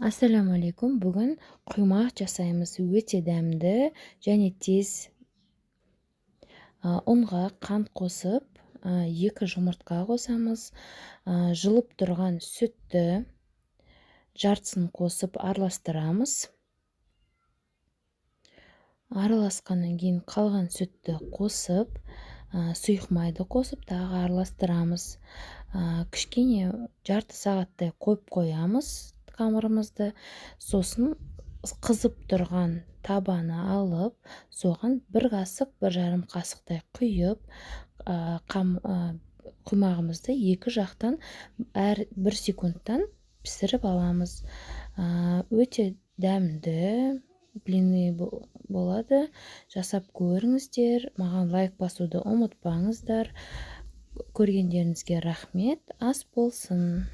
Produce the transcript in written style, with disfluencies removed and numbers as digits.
Ассалаумағалейкум! Бүгін құймақ жасаймыз, өте дәмді және тез. Ұнға қант қосып, екі жұмыртқа қосамыз. Жылып тұрған сүтті жартысын қосып араластырамыз. Араласқаннан кейін қалған сүтті қосып, сұйық майды қосып, тағы араластырамыз. Кішкене жарты сағаттай қойып қоямыз қамырымызды. Сосын қызып тұрған табаны алып, соған бір қасық, 1,5 қасықтай құйып, құймағымызды екі жақтан әр бір секундтан пісіріп аламыз. Өте дәмді блины болады, жасап көріңіздер. Маған лайк басуды ұмытпаңыздар. Көргендеріңізге рахмет, ас болсын!